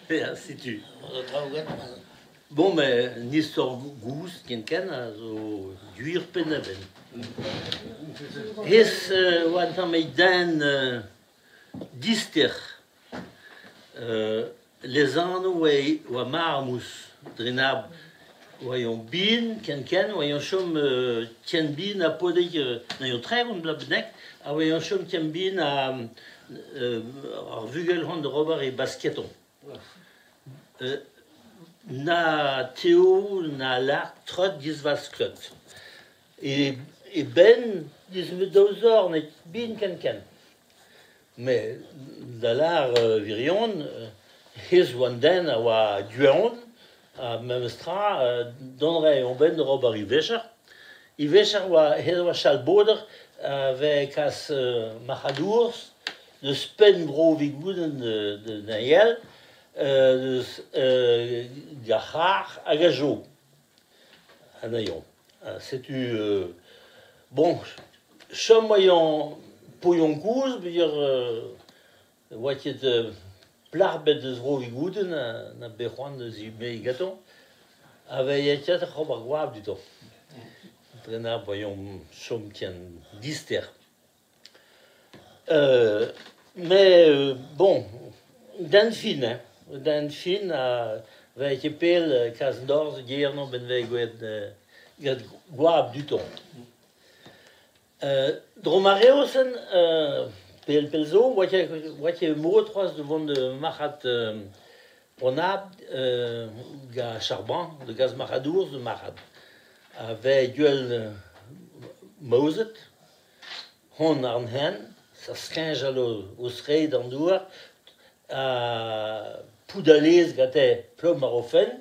Ya, setu. Bon, met un istor gozh ken-ken a zo gwir penn-da-benn. Hezh oa un tamm den dister. Lesanv oa marmouz dre 'n ab oa eñ bihan ken-ken, oa eñ chom ken bihan ha paotrig na eo 30 vloaz bennak, ha oa eñ chom ken bihan ha ar vugel-hont d'ober e basketoù. Na tev na lart treut giz va skeud. E benn 'deus daou zorn bihan ken-ken. Met da lâr wirion, hezh oa an den a oa du-hont ha memes tra dont a rae hon benn d'ober e vecher. E vecher oa hezh oa chalboder a veze kas marc'hadourz deus penn bro Vigoudenn da Yale deus ar c'harr hag a jo anezhañ. Setu bon, chom oa poion kozh peogwir oa ket plac'h bet eus bro Vigoudenn na bet c'hoant da zimeziñ gantañ. Ha veze ket oc'h ober goap dioutañ. Dre na voiomp chom ken dister. Mais bon, den fin hein, den fin a veze ket pell kas dorzh gernañ 'benn veze gwelet gant goap dioutañ. Dro ma reosenn pell pell zo oa ket mod c'hoazh da vont da marc'had Pont-Ab gant Charbon, da gas marc'hadourz da marc'had. A veze gwell maozet, hont àr an hent, sa skiñjal o zreid an douar, ha poudalez gante plom àr o fenn,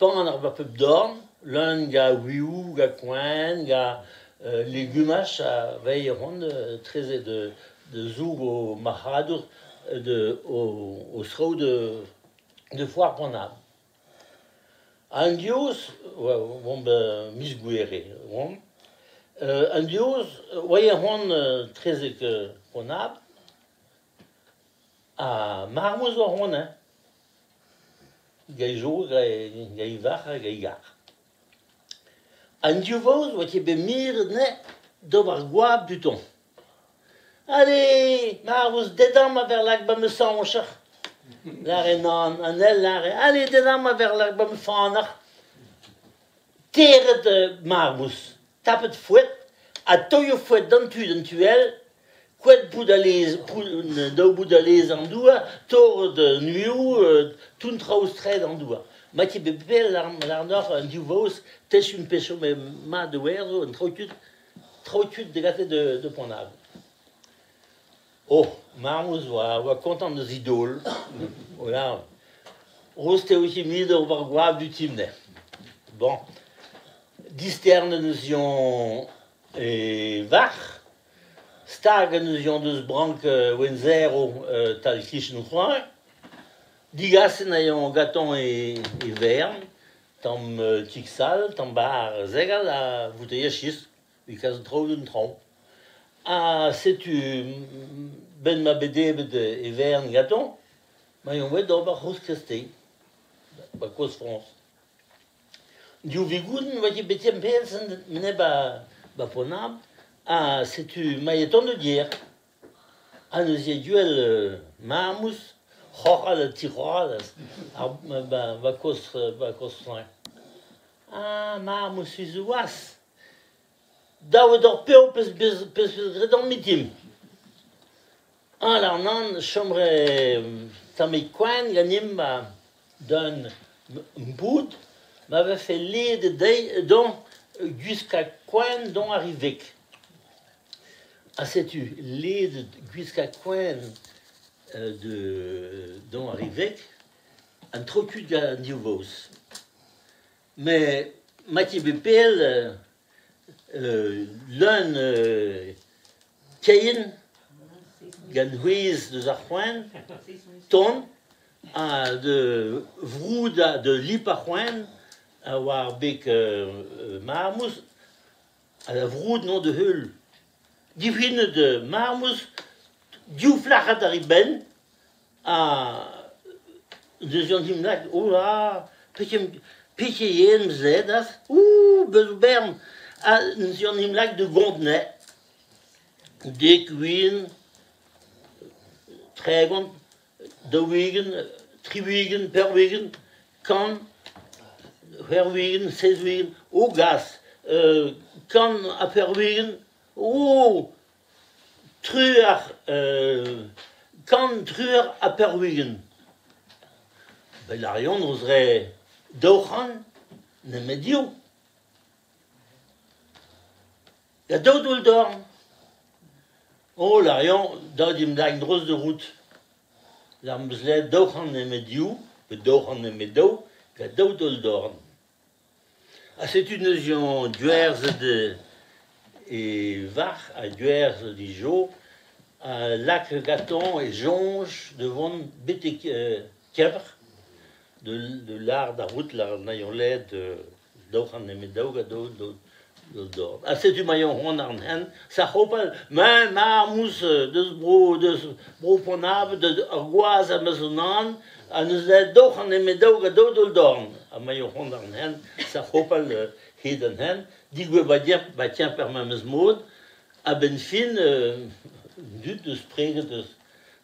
pan àr pep dorn, leun gant vioù, gant koan, gant legumaj a veze hont etreze da zoug o marc'hadour o zraoù da foar Pont-Ab. An diouz, oamp miz Gouhere, oamp, an diouz oa c'hoant etrezek Pont-Ab ha marmouz oa c'hoant hein, gant e jo, gant e varc'h hag e gar. An div vaouez oa ket bet miret anezhe d'ober goap dioutañ. Allez, marmouz, dedan ma verlak ba ma soñjer. Lâre nann, an eil lâre, allez, dedan ma verlak ba ma faner. Teret marmouz, tapet fouet, ha taolioù fouet d'an tu d'an tu all, koad boudalez, daou boudalez an douar, torret nuioù, tout traoù straed an douar. Ma ket bet pell àr an div vaouez, tech un pezh mat da werzho, an traoù tud, traoù tud degaset de Pont-Ab. Oh, marmouz oa kontant deus e daol. Voilà. Rost eo ket mui d'ober goap du timne. Bon. Disternet eus yon e varc'h, staget eus yon deus brank Wenzero tal kichen c'hoar, digaset a yon gantañ e vern, tamm kig sall, tamm bar segal ha bouteilh chistr, evit kas traoù d'an traoñ. Ha setu 'benn ma bet debret e vern gantañ, ma eo bet d'ober c'houzh-kreisteiz, 'ba kozh Frañs. Div Vigoudenn oa ket bet kempenn menez 'ba Pont-Ab, ha setu ma eo tont da gêr. Ha neuze gwell marmouz, c'horrad ha tic'horrad 'ba kozh Frañs. Ah, marmouz zo wazh! Dav eo d'hor pev peus peus graet an mitin. Ah, lâr nann, chom 'rae tammig koan ganimp d'un boud ma vefe ledet dezhi dont gwiskañ koan dont ar veg. Ha setu ledet gwiskañ koan dont ar veg, an tro kuit gant an div vaouez. Met ma ket bet pell leun kein gant c'hwezh deus ar c'hoant ton ha da vroudañ da lip ar c'hoant a oa ar beg marmouz ha da vroud 'no da heul. Divinet marmouz Div flac'had àr e benn ha deus an himnag, oh la, pegen pegen yen 'm zedas, ouh, beus bern, ha deus an himnag de Gondnay. Dek, win, 30, 40, 60, 40, 100, 60, 60, o gas, 140, oh, 340. Belarion o zre 200 nemet div. Da daou doull dorn. Oh, larion, da dimp da droz de route. Ar 'm eus lâret 200 nemet div, pe 200 nemet daou, gant daou daol dorn. Ha setu neuze an gwerzhet e varc'h ha gwerzhet e jo a lak gantañ e soñj da vont betek Kemper de lâr da rout lâr 'naioñ lâret 200 nemet daou gant daou daol dorn. Ha setu 'maioñ c'hoant àr an hent, sa c'hopal, ma marmouz deus bro deus bro Pont-'n-Abad ur gwaz am eus an an ha 'neus lâret 200 nemet daou gant daou daol dorn. Ha 'maioñ c'hoant àr an hent, sa c'hopal hed an hent, digouezh ba ba Kemper memes mod, a-benn fin dud deus preget deus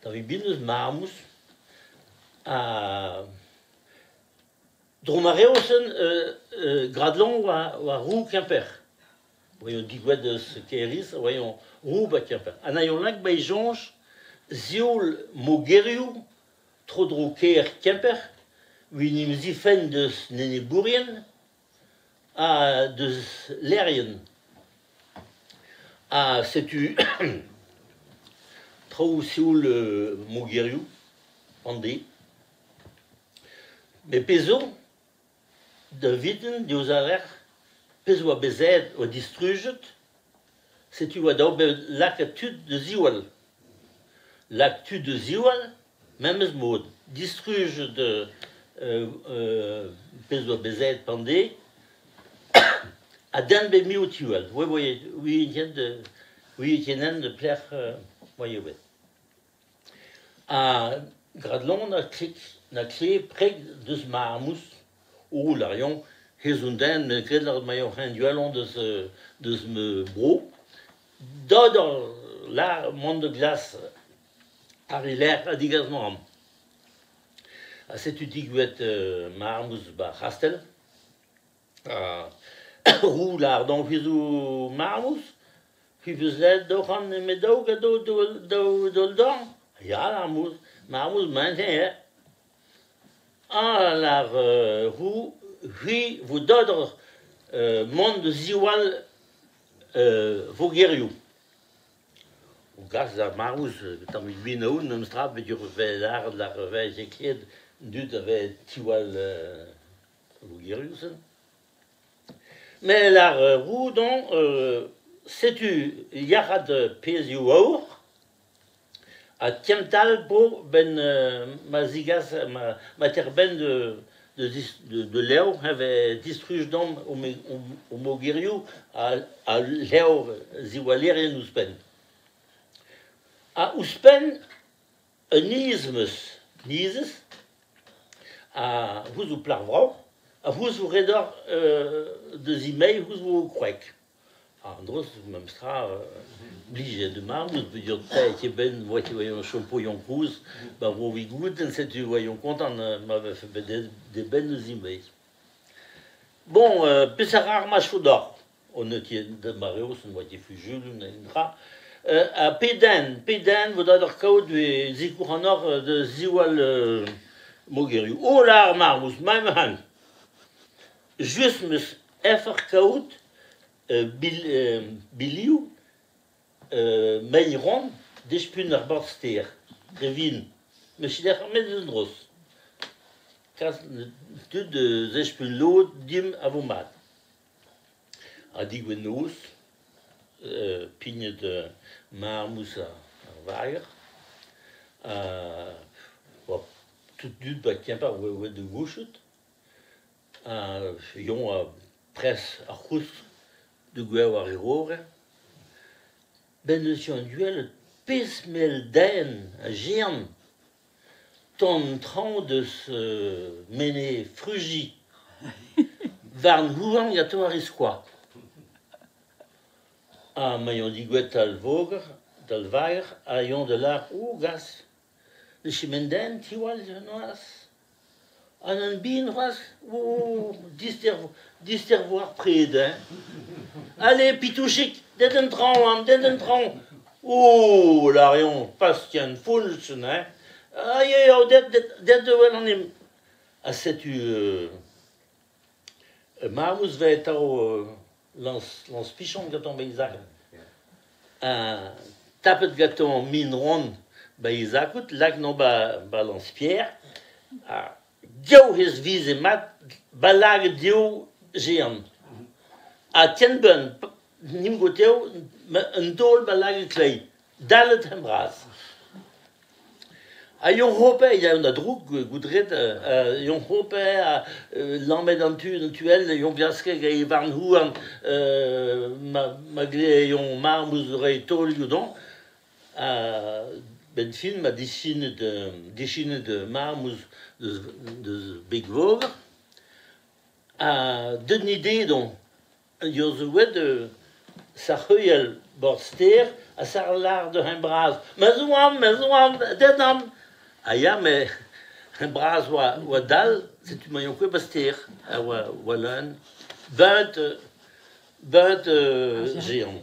da vibin deus marmouz ha Dro ma reosenn Gradlon oa roue Kemper. Oa digouezhet eus Kêr-Iz, oa roue ba Kemper. Ha na lak ba e soñj sioul mogerioù tro-dro kêr Kemper evit en em zifenn deus an enebourien ha deus laerien. Ha setu traoù sioul mogerioù an deiz. Met pezh zo, da vintin diouzh ar lec'h, pezh oa bet aet oa distrujet, setu oa dav bet lakaat tud da ziwall. Lakaat tud da ziwall, memes mod, distrujet pezh oa bet aet p'an-dez, ha den bet mui o tiwall. Oui, ket pelec'h oa eo bet. Ha Gradlon na kle preg deus marmouz o larion hez un den met graet lâret ma eo hen dualon deus deus ma bro d'ober lâr mont da glask ar e lec'h ha degas mamm. Ha setu digouezhet marmouz 'ba ar c'hastell ha roue lâr dezhañ 'zo marmouz. C'hwi 'peus lâret 200 nemet daou gant daou daou daol dorn? Ya, marmouz, marmouz mañ-eñ eo. Ha lâr roue, c'hwi 'vo d'ober mont da ziwall vogerioù. O gas ar marmouz tammig bihan aon memes tra peogwir 'vez lâret lâr 'veze ket an dud a vez tiwall vogerioù-se. Met lâr roue dezhañ setu yac'had pezhioù aour ha kement-all 'po 'benn ma zigas ma terbenn de levr e vez distruj deomp o mogerioù ha levr ziwallerien ouzhpenn. Ha ouzhpenn un niz 'm eus, nizez, ha c'hwi zo plac'h vrav, ha c'hwi zo ret deoc'h da zimeiñ, c'hwi zo gwreg. An dro memes tra blijet da marmouz peogwir paeet eo benn oa ket oa chom poion kozh ba bro Vigoudenn setu oa kontant ma vefe bet debenn da zimeiñ. Bon peseurt armaj 'fo deoc'h? On n'eus ket da mareoù ne oa ket fuzuilhoù nag dra. Ha pet den vo da deoc'h kaout e sikour ac'hanoc'h da ziwall mogerioù. Oh là ar marmouz, ma emañ. Just 'm eus afer kaout bilioù mein ront despun ar bord-stêr, dre vin. Met seder met un dros. Kas tud zespun lod dimp a vo mat. Ha digouezh noz, pignet marmouz ar vager, oa tout dud ba Kemper oa da gouchet, ha eñ a pres ar c'housk da gouezhañ war e gorre. 'Benn neuze an duellet pezh mell den a jeant tamm traoñ deus Menez Fruji war an houarn ganto ar skoaz. Ha ma eo degouezhet d'al voger, d'al vager, ha eñ da lâr o gas, n'eus ket men den tiwall noazh. An an bihan c'hoazh, o dister, dister 'vo ar pred hein. Allez pitouchig, det en traoñ amañ, det en traoñ. O lâr eñ, pas ken fonnus hein. Ah ya ya, det, det, det da wel anem. Ha setu marmouz 'vez atav lañs pichon gantañ 'ba e zakad. Tapet gantañ min ront 'ba e zakout, lak 'nañ 'ba lañs-Pierre, ha div ez vize mat 'ba lâret dezho jeant. Ha tenn-benn, nim goteo, un daol 'ba lâret kleiz, dallet hen bras. Ha Yon Hope, ya un a droug goudret, Yon Hope a lammet an tu an tu all, Yon glaske gant e varn houarn ma glee Yon marmouz reiñ taolioù dezhañ. Ha 'benn fin 'ma disinet disinet marmouz deus beg voger. Ha deut an ide dezhañ, Yo zo bet sac'heuilhel bord stêr ha sac'h lâr d'he bras ma zo amañ, ma zo amañ, deut amañ. Ha ya, met he bras oa dall, setu ma eo ket ba stêr, a oa leun. 20, 20 géant.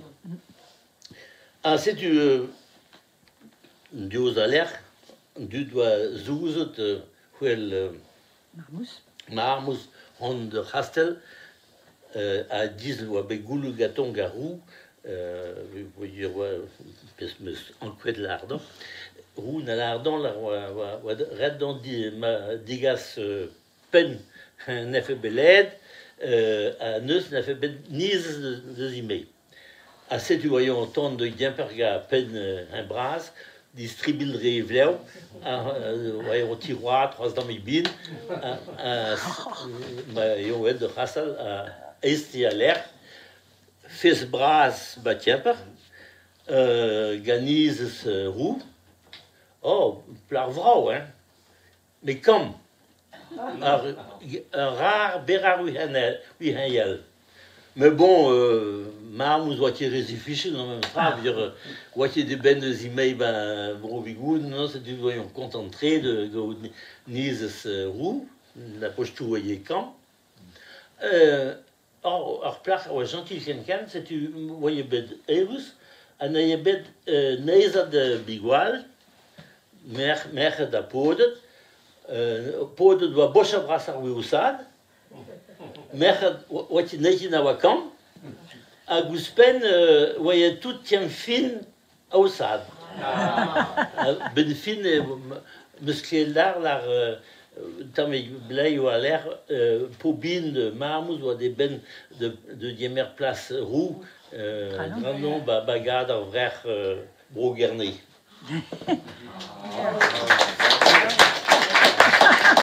Ha setu diouzh al lec'h, an dud oa souzet c'hwel Marmouz. Marmouz hon d'ur c'hastell ha diesel oa bet gouloù gantañ gant ar roue oa pezh 'meus ankouaet lâr deoc'h. Roue na lâr deoc'h oa ret deoc'h ma degas penn 'nefe bet led ha neuze 'nefe bet nizez deus ivez. Ha setu oa o tont da gemper gant penn un bras, distribilh dre e vlev, ha oa o tiroad c'hoazh tammig bihan, ha ma eo aet d'ur c'hastell aes-tre a-lec'h, fest bras 'ba Kemper, gant nizez roue. Oh, plac'h vrav hein, met kamm. Ar rar berr wic'heiel. Met bon, marmouz oa ket re zifichel memes tra, peogwir oa ket e benn eus e-maez 'ba Bro-Vigouden, setu oa kontant-tre da gaout nizez roue, la postoù a ye kamm. Ar plac'h a oa jentil ken-ken, setu oa bet eürus, ha ne oa bet neizhad bigwal, merc'hed ha paotred. Paotred oa bochañ bras ar wiosad, merc'hed oa ket neizhet a oa kamm, hag ouzhpenn oa tout ken fin aosad. Benn fin 'meus ket lâr lâr tammig blez war-lerc'h po bin marmouz oa de benn de gemer plas roue Granon ba bagad ar vrec'h Bro-Gerne.